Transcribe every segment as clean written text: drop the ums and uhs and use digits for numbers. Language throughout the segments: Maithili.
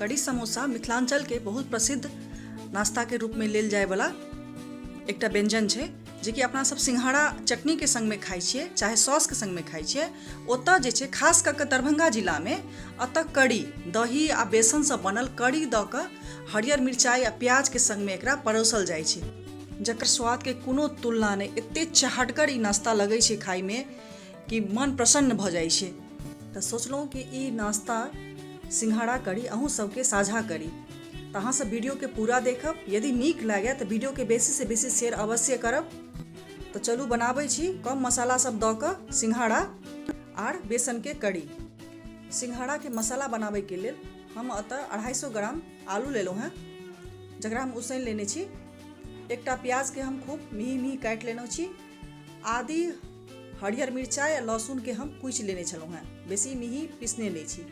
कढ़ी समोसा मिथिलाञ्चलके बहुत प्रसिद्ध नाश्ताके रूपमे लेल जायवला एकटा व्यञ्जन छै, जेकि अपना सब सिंघाड़ा चटनीके सङ्गमे खाइ छियै, चाहे सॉसके सङ्गमे खाइ छियै। ओतऽ जे छै, खास कऽ कऽ दरभंगा जिलामे एतऽ कढ़ी दही आ बेसनसँ बनल कढ़ी दऽ कऽ हरियर मिरचाइ आ प्याजके सङ्गमे एकरा परोसल जाइ छै, जकर स्वादके कोनो तुलना नहि। एतेक चहटगर ई नाश्ता लगै छै खाइमे कि मन प्रसन्न भऽ जाइ छै। तऽ सोचलहुँ कि ई नाश्ता सिंघाड़ा कढ़ी अहूँ सबके साझा करी। तऽ अहाँ सब वीडियोके पूरा देखब। यदि नीक लागए तऽ वीडियोके बेसीसँ बेसी शेयर अवश्य करब। तऽ चलू बनाबै छी कम मसाला सब दऽ कऽ सिंघाड़ा आर बेसनके कढ़ी। सिंघाड़ाके मसाला बनाबैके लेल हम एतऽ 250 ग्राम आलू लेलहुँ हेँ, जकरा हम उसनि लेने छी। एकटा प्याजके हम खूब मेही मेही काटि लेने छी। आदि, हरियर मिरचाइ आ लहसुनके हम कुचि लेने छलहुँ हेँ, बेसी मेही पिसने नहि छी।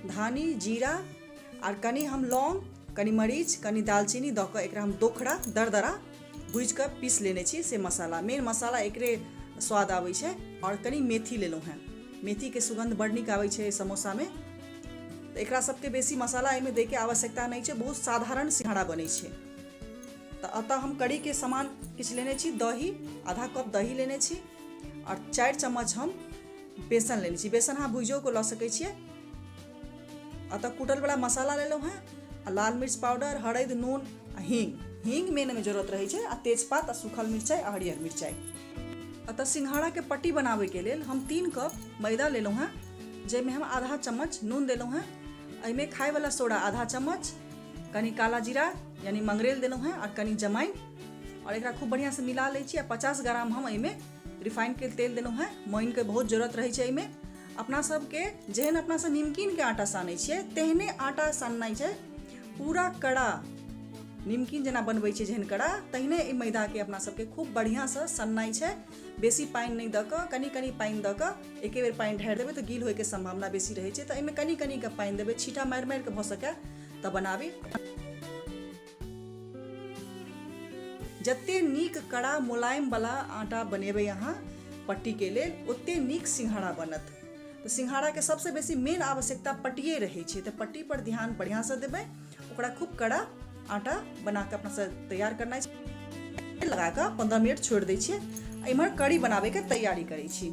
धानी जीरा आर कनि हम लौंग, कनि मरीच, कनि दालचीनी दऽ कऽ एकरा हम दोखरा दरदरा भुजि कऽ पीस लेने छी। से मसाला मेन मसाला, एकरे स्वाद आबै छै। आओर कनि मेथी लेलहुँ हेँ। मेथीके सुगन्ध बड़ नीक आबै छै समोसामे। तऽ एकरा सबके बेसी मसाला एहिमे दैके आवश्यकता नहि छै, बहुत साधारण सिंघाड़ा बनै छै। तऽ एतऽ हम कढ़ीके सामान किछु लेने छी। दही, आधा कप दही लेने छी आओर 4 चम्मच हम बेसन लेने छी। बेसन अहाँ भुजियो कऽ लऽ सकै छियै। एतऽ कुटलवला मसाला लेलहुँ हेँ आ लाल मिर्च पाउडर, हरदि, नून आ हींग। हींग मेन एहिमे जरूरत रहै छै, आ तेजपात आ सूखल मिरचाइ आ हरियर मिरचाइ। एतऽ सिंघाड़ाके पट्टी बनाबैके लेल हम 3 कप मैदा लेलहुँ हेँ, जाहिमे हम आधा चम्मच नून देलहुँ हेँ। एहिमे खायवला सोडा आधा चम्मच, कनि काला जीरा यानी मंगरेल देलहुँ हेँ आओर कनि जमाइन, आओर एकरा खूब बढ़िआँसँ मिला लै छी। आ 50 ग्राम हम एहिमे रिफाइनके तेल देलहुँ हेँ। मोइनके बहुत जरूरत रहै छै एहिमे। अपना सबके जेहन अपना सब नीमकीनके आटा सानै छियै, तेहने आटा साननाइ छै। पूरा कड़ा नीमकीन जेना बनबै छै, जेहन कड़ा, तहिने एहि मैदाके अपना सबके खूब बढ़िआँसँ सननाइ छै। बेसी पानि नहि दऽ कऽ, कनि कनि पानि दऽ कऽ। एके बेर पानि ढारि देबै तऽ गील होइके सम्भावना बेसी रहै छै। तऽ एहिमे कनि कनि कऽ पानि देबै, छींटा मारि मारि कऽ भऽ सकै तऽ बनाबी। जते नीक कड़ा मोलायमवला आटा बनेबै अहाँ पट्टीके लेल, ओते नीक सिंघाड़ा बनत। तऽ सिंघाड़ाके सबसँ बेसी मेन आवश्यकता पट्टिए रहै छै। तऽ पट्टीपर ध्यान बढ़िआँसँ देबै। ओकरा खूब कड़ा आटा बनाकऽ अपनासँ तैयार करनाइ छै। लगाकऽ 15 मिनट छोड़ि दै छियै। एम्हर कढ़ी बनाबैके तैयारी करै छी।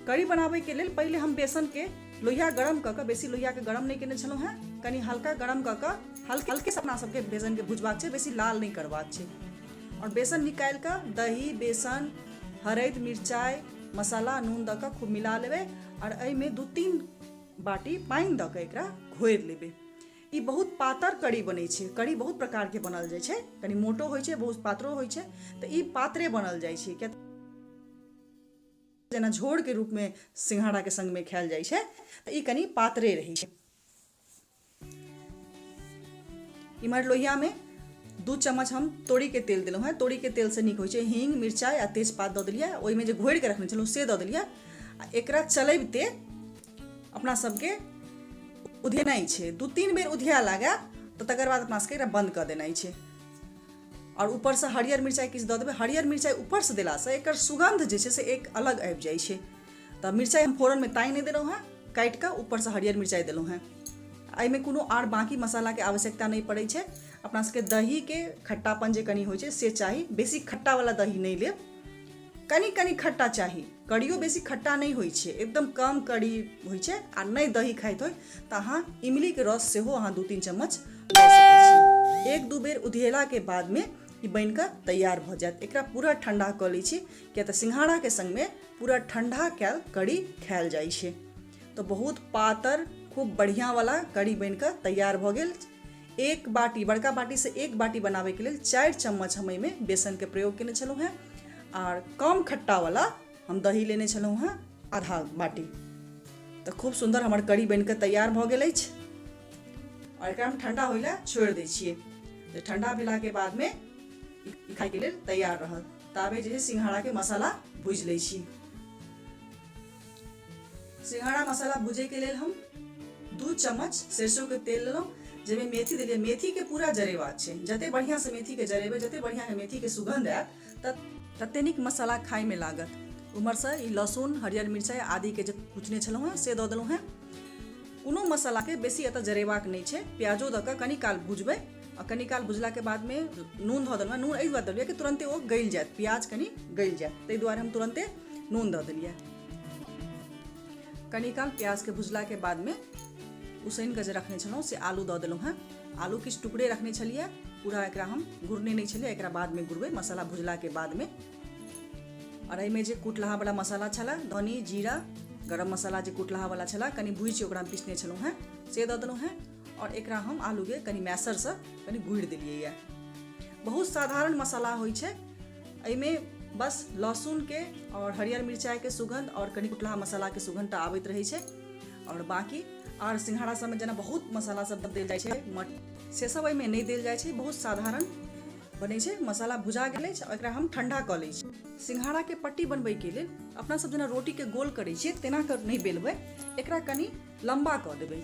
कढ़ी बनाबैके लेल पहिले हम बेसनके लोहिया गरम कऽ कऽ, बेसी लोहियाके गरम नहि केने छलहुँ हेँ, कनि हल्का गरम कऽ कऽ हल्के हल्के अपना सबके बेसनके भुजबाक छै, बेसी लाल नहि करबाक छै। आओर बेसन निकालि कऽ दही, बेसन, हरदि, मिरचाइ, मसाला, नून दऽ कऽ खूब मिला लेबै। आओर एहिमे 2-3 बाटी पानि दऽ कऽ एकरा घोरि लेबै। ई बहुत पातर कढ़ी बनै छै। कढ़ी बहुत प्रकारके बनल जाइ छै, कनि मोटो होइ छै, बहुत पातरो होइ छै। तऽ ई पातरे बनल जाइ छै, किया जेना झोरके रूपमे सिंघाड़ाके सङ्गमे खायल जाइ छै, तऽ ई कनि पातरे रहै छै। इम्हर लोहियामे 2 चम्मच हम तोरीके तेल देलहुँ हेँ। तोरीके तेलसँ नीक होइ छै। हींग, मिरचाइ आ तेजपात दऽ देलियै। ओहिमे जे घोरिके रखने छलहुँ से दऽ देलियै। आ एकरा चलबिते अपना सबके उधियेनाइ छै। 2-3 बेर उधिया लागए तऽ तकर बाद अपना सबके एकरा बन्द कऽ देनाइ छै। आओर ऊपरसँ हरियर मिरचाइ किछु दऽ देबै। हरियर मिरचाइ ऊपरसँ देलासँ एकर सुगन्ध जे छै से एक अलग आबि जाइ छै। तऽ मिरचाइ हम फोरनमे ताहि नहि देलहुँ हेँ, काटि कऽ ऊपरसँ हरियर मिरचाइ देलहुँ हेँ। एहिमे कोनो आर बाँकी मसालाके आवश्यकता नहि पड़ै छै। अपना सबके दहीके खट्टापन जे कनि होइ छै से चाही। बेसी खट्टावला दही नहि लेब, कनि कनि खट्टा चाही। कढ़ियो बेसी खट्टा नहि होइ छै, एकदम कम कढ़ी होइ छै। आ नहि दही खाइत होइ तऽ अहाँ इमलीके रस सेहो अहाँ 2-3 चम्मच दऽ सकै छी। 1-2 बेर उधियेलाके बादमे ई बनिकऽ तैयार भऽ जायत। एकरा पूरा ठण्डा कऽ लै छी, किया तऽ सिंघाड़ाके सङ्गमे पूरा ठण्डा कयल कढ़ी खायल जाइ छै। तऽ बहुत पातर खूब बढ़िआँवला कढ़ी बनिकऽ तैयार भऽ गेल। एक बाटी, बड़का बाटीसँ एक बाटी बनाबैके लेल 4 चम्मच हम एहिमे बेसनके प्रयोग केने छलहुँ हेँ, आर कम खट्टावला हम दही लेने छलहुँ हेँ आधा बाटी। तऽ खूब सुन्दर हमर कढ़ी बनिकऽ तैयार भऽ गेल अछि। आओर एकरा हम ठण्डा होइ लए छोड़ि दै छियै। तऽ ठण्डा भेलाके बादमे ई खायके लेल तैयार रहत। ताबे जे है सिंघाड़ाके मसाला भुजि लै छी। सिंघाड़ा मसाला भुजैके लेल हम 2 चम्मच सरसोंके तेल लेलहुँ, जाहिमे मेथी देलियै। मेथीके पूरा जरेबाक छै। जते बढ़िआँसँ मेथीके जरेबै, जते बढ़िआँ मेथीके सुगन्ध आयत, तते नीक मसाला खायमे लागत। उम्हरसँ ई लहसुन, हरियर मिरचाइ, आदिके जे कुचने छलहुँ हेँ से दऽ देलहुँ हेँ। कोनो मसालाके बेसी एतऽ जरेबाक नहि छै। प्याजो दऽ कऽ कनी काल भुजबै आ कनी काल भुजलाके बादमे नून धऽ देलहुँ। नून एहि दुआरे देलियै कि तुरन्ते ओ गलि जायत, प्याज कनी गलि जायत, ताहि दुआरे हम तुरन्ते नून दऽ देलियै। कनी काल प्याजके भुजलाके बादमे उसनि कऽ जे रखने छलहुँ से आलू दऽ देलहुँ हेँ। आलू किछु टुकड़े रखने छलियै, पूरा एकरा हम गुड़ने नहि छलियै, एकरा बादमे गुड़बै मसाला भुजलाके बादमे। आओर एहिमे जे कुटलहावला मसाला छलए, धनी जीरा गरम मसाला जे कुटलहावला छलए, कनि भुजि ओकरा हम पिसने छलहुँ हेँ से दऽ देलहुँ हेँ। आओर एकरा हम आलूके कनि मैसरसँ कनि गुड़ि देलियै। बहुत साधारण मसाला होइ छै एहिमे, बस लहसुनके आओर हरियर मिरचाइके सुगन्ध आओर कनि कुटलहा मसालाके सुगन्ध टा आबैत रहै छै। आओर बाँकी आओर सिंघाड़ा सबमे जेना बहुत मसाला सब देल जाइ छै, से सब एहिमे नहि देल जाइ छै, बहुत साधारण बनै छै। मसाला भुजा गेल अछि, एकरा हम ठण्डा कऽ लै छी। सिंघाड़ाके पट्टी बनबैके लेल अपना सब जेना रोटीके गोल करै छियै तेना कऽ नहि बेलबै, एकरा कनि लम्बा कऽ देबै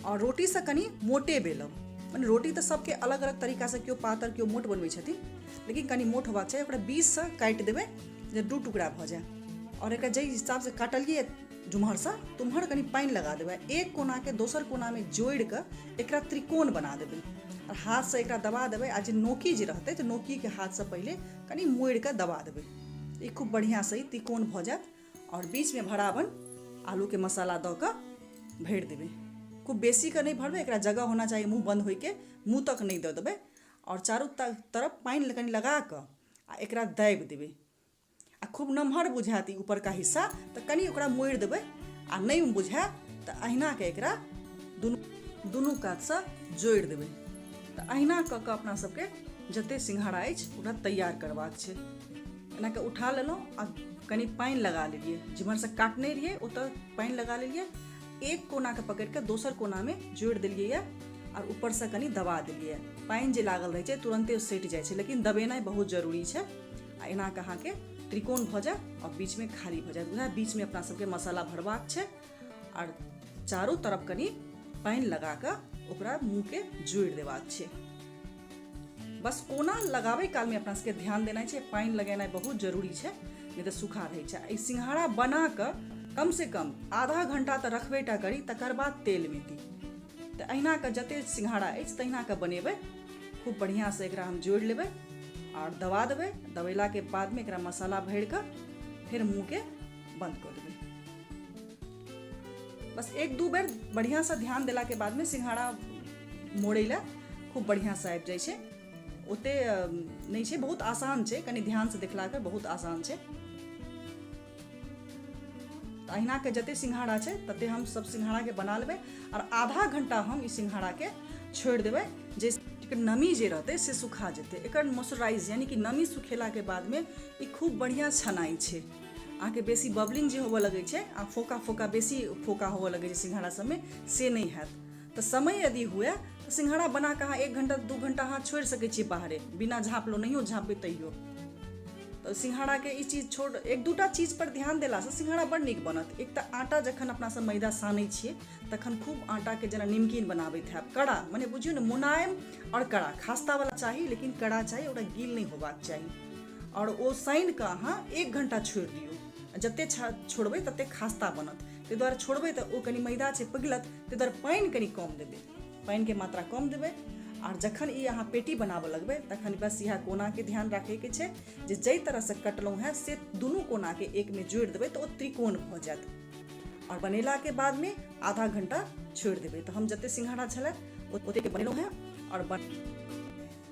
आओर रोटीसँ कनि मोटे बेलब। मने रोटी तऽ सबके अलग अलग तरीकासँ, केओ पातर केओ मोट बनबै छथिन, लेकिन कनि मोट होबाक चाही। ओकरा बीचसँ काटि देबै जे दू टुकड़ा भऽ जाय। आओर एकरा जाहि हिसाबसँ काटलियै जुम्हरसँ तुम्हर कनि पानि लगा देबै, एक कोनाके दोसर कोनामे जोड़ि कऽ एकरा त्रिकोण बना देबै आओर हाथसँ एकरा दबा देबै। आ जे नोकी जे रहतै तऽ नोकीके हाथसँ पहिले कनि मोड़ि कऽ दबा देबै, ई खूब बढ़िआँसँ ई त्रिकोण भऽ जायत। आओर बीचमे भरावन आलूके मसाला दऽ कऽ भरि देबै। खूब बेसीके नहि भरबै, एकरा जगह होना चाही मुँह बन्द होइके, मुँह तक नहि दऽ देबै। आओर चारू तरफ पानि कनि लगा कऽ आ एकरा दाबि देबै। आ खूब नमहर बुझायत ई ऊपरका हिस्सा तऽ कनि ओकरा मोड़ि देबै, आ नहि बुझाय तऽ अहिनाके एकरा दुनू दुनू कातसँ जोड़ि देबै। तऽ अहिना कऽ कऽ अपना सबके जते सिंघाड़ा अछि ओकरा तैयार करबाक छै। एना कऽ उठा लेलहुँ आ कनि पानि लगा लेलियै, जिम्हरसँ काटने रहियै ओतऽ पानि लगा लेलियै। एक कोनाके पकड़ि कऽ दोसर कोनामे जोड़ि देलियै यऽ आओर ऊपरसँ कनि दबा देलियै। पानि जे लागल रहै छै तुरन्ते सटि जाइ छै, लेकिन दबेनाइ बहुत जरूरी छै। आ एना कऽ अहाँके त्रिकोण भऽ जायत आओर बीचमे खाली भऽ जायत। उएह बीचमे अपना सबके मसाला भरबाक छै आओर चारू तरफ कनि पानि लगा कऽ ओकरा मुँहके जोड़ि देबाक छै। बस कोना लगाबै कालमे अपना सबके ध्यान देनाइ छै, पानि लगेनाइ बहुत जरूरी छै, नहि तऽ सूखा रहै छै। ई सिंघाड़ा बना कऽ कमसँ कम आधा घण्टा तऽ रखबे टा करी, तकर बाद तेलमे दी। तऽ अहिना कऽ जते सिंघाड़ा अछि तहिना कऽ बनेबै। खूब बढ़िआँसँ एकरा हम जोड़ि लेबै आओर दबा देबै। दबेलाके बादमे एकरा मसाला भरि कऽ फेर मुँहके बन्द कऽ देबै। बस एक दू बेर बढ़िआँसँ ध्यान देलाके बादमे सिंघाड़ा मोड़ै लए खूब बढ़िआँसँ आबि जाइ छै। ओते नहि छै, बहुत आसान छै, कनि ध्यानसँ देखलाके बहुत आसान छै। तऽ अहिनाके जते सिंघाड़ा छै तते हम सब सिंघाड़ाके बना लेबै आओर आधा घंटा हम ई सिंघाड़ाके छोड़ि देबै, जे एकर नमी जे रहतै से सुखा जेतै। एकर मॉइस्चराइज यानी कि नमी सुखेलाके बादमे ई खूब बढ़िआँ छनाइ छै। अहाँके बेसी बबलिंग जे होबऽ लगै छै आ फोका फोका बेसी फोका होबऽ लगै छै सिंघाड़ा सबमे, से नहि हैत। तऽ समय यदि हुए तऽ सिंघाड़ा बना कऽ अहाँ 1 घंटा 2 घंटा अहाँ छोड़ि सकै छियै बाहरे, बिना झाँपलो, नहियो झाँपबै तैयो। तऽ सिंघाड़ाके ई चीज छोड़ एक दूटा चीज पर ध्यान देलासँ सिंघाड़ा बड़ नीक बनत। एक तऽ आटा जखन अपना सब मैदा सानै छियै तखन खूब आटाके जेना निमकीन बनाबैत हैब, कड़ा मने बुझियौ ने मुलायम आओर कड़ा, खास्तावला चाही लेकिन कड़ा चाही, ओकरा गील नहि होबाक चाही। आओर ओ सानि कऽ अहाँ 1 घंटा छोड़ि दियौ, जते छोड़बै तते खास्ता बनत। ताहि दुआरे छोड़बै तऽ ओ कनि मैदा छै पिघलत, ताहि दुआरे पानि कनि कम देबै, पानिके मात्रा कम देबै। आओर जखन ई अहाँ पेटी बनाबऽ लगबै तखन बस इएह कोनाके ध्यान राखैके छै जे जाहि तरहसँ कटलहुँ हेँ से दुनू कोनाके एकमे जोड़ि देबै तऽ ओ त्रिकोण भऽ जायत। आओर बनेलाके बादमे आधा घंटा छोड़ि देबै। तऽ हम जते सिंघाड़ा छलै ओतेक बनेलहुँ हेँ। आओर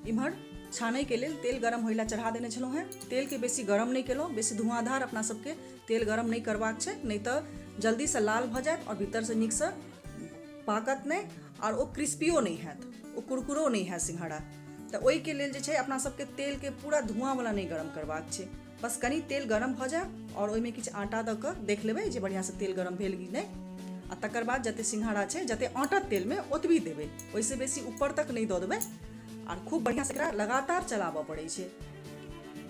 इम्हर छानैके लेल तेल गरम होइला चढ़ा देने छलहुँ हेँ। तेलके बेसी गरम नहि केलहुँ, बेसी धुआँधार अपना सबके तेल गरम नहि करबाक छै, नहि तऽ जल्दीसँ लाल भऽ जायत आओर भीतरसँ नीकसँ पाकत नहि आओर ओ क्रिस्पियो नहि हैत, ओ कुरकुरो नहि हैत सिंघाड़ा। तऽ ओहिके लेल जे छै अपना सबके तेलके पूरा धुआँवला नहि गरम करबाक छै, बस कनि तेल गरम भऽ जाय आओर ओहिमे किछु आटा दऽ कऽ देख लेबै जे बढ़िआँसँ तेल गरम भेल कि नहि। आ तकर बाद जते सिंघाड़ा छै जते आँटत तेलमे ओतबी देबै, ओहिसँ बेसी ऊपर तक नहि दऽ देबै। आर खूब बढ़िआँसँ एकरा लगातार चलाबऽ पड़ै छै।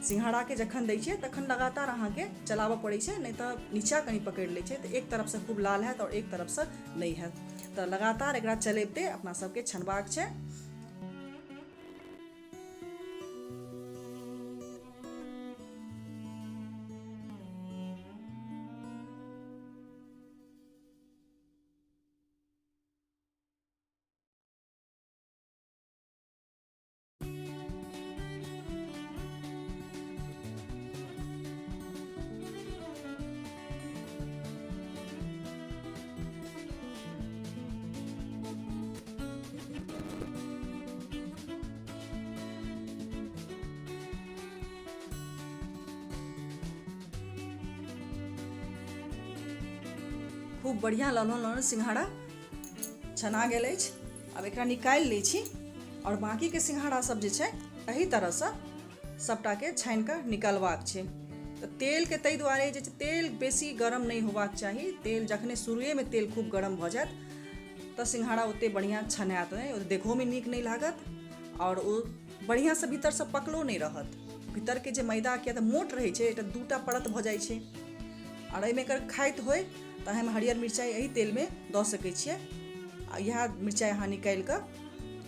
सिंघाड़ाके जखन दै छियै तखन लगातार अहाँके चलाबऽ पड़ै छै, नहि तऽ नीचा कनि पकड़ि लै छै तऽ एक तरफसँ खूब लाल हैत आओर एक तरफसँ नहि हैत। तऽ लगातार एकरा चलबिते अपना सबके छनबाक छै। खूब बढ़िआँ ललहन ललहन सिंघाड़ा छना गेल अछि। आब एकरा निकालि लै छी आओर बाँकीके सिंघाड़ा सब जे छै एही तरहसँ सबटाके छानि कऽ निकालबाक छै। तऽ तेलके ताहि दुआरे जे छै तेल बेसी गरम नहि होबाक चाही। तेल जखने शुरुएमे तेल खूब गरम भऽ जायत तऽ सिंघाड़ा ओतेक बढ़िआँ छनायत नहि, ओ देखहोमे नीक नहि लागत आओर ओ बढ़िआँसँ भीतरसँ पकलो नहि रहत। भीतरके जे मैदा किया तऽ मोट रहै छै, एकटा दूटा परत भऽ जाइ छै। आओर एहिमे अगर खाइत होइ तऽ एहिमे हरियर मिरचाइ एहि तेलमे दऽ सकै छियै आ इएह मिरचाइ अहाँ निकालि कऽ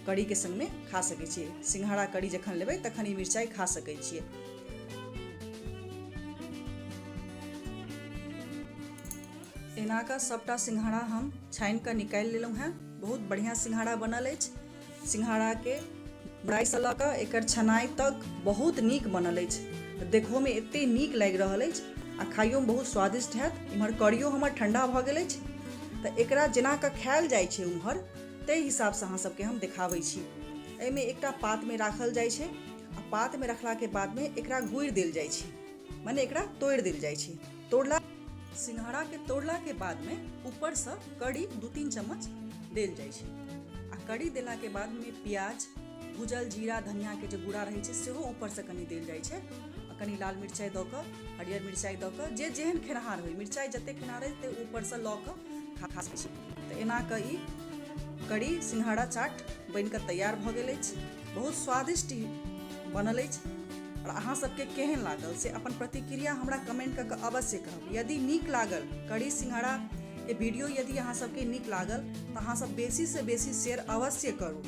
कढ़ीके सङ्गमे खा सकै छियै। सिंघाड़ा कढ़ी जखन लेबै तखन ई मिरचाइ खा सकै छियै। एना कऽ सभटा सिंघाड़ा हम छानि कऽ निकालि लेलहुँ हेँ। बहुत बढ़िआँ सिंघाड़ा बनल अछि। सिंघाड़ाके फ्राइसँ लऽ कऽ एकर छनाइ तक बहुत नीक बनल अछि। देखहोमे एतेक नीक लागि रहल अछि आ खाइयोमे बहुत स्वादिष्ट हैत। इम्हर कढ़ियो हमर ठण्डा भऽ गेल अछि तऽ एकरा जेना कऽ खायल जाइ छै उम्हर ताहि हिसाबसँ अहाँ सबके हम देखाबै छी। एहिमे एकटा पातमे राखल जाइ छै आ पातमे रखलाके बादमे एकरा गुड़ि देल जाइ छै, मने एकरा तोड़ि देल जाइ छै। तोड़ला सिंघाड़ाके तोड़लाके बादमे ऊपरसँ कढ़ी 2-3 चम्मच देल जाइ छै आ कढ़ी देलाके बादमे प्याज भुजल जीरा धनियाके जे गुड़ा रहै छै सेहो ऊपरसँ कनि देल जाइ छै आ कनि लाल मिरचाइ दऽ कऽ हरियर मिरचाइ दऽ कऽ जे जेहन खेनिहार होइ, मिरचाइ जतेक खेनिहार होइ ते ऊपरसँ लऽ कऽ खा सकै छी। तऽ एना कऽ ई कढ़ी सिंघाड़ा चाट बनि कऽ तैयार भऽ गेल अछि। बहुत स्वादिष्ट बनल अछि आओर अहाँ सबके केहन लागल से अपन प्रतिक्रिया हमरा कमेंट कऽ कऽ अवश्य कहब। यदि नीक लागल कढ़ी सिंघाड़ाके वीडियो, यदि अहाँ सबके नीक लागल तऽ अहाँ सब बेसीसँ बेसी शेयर अवश्य करू।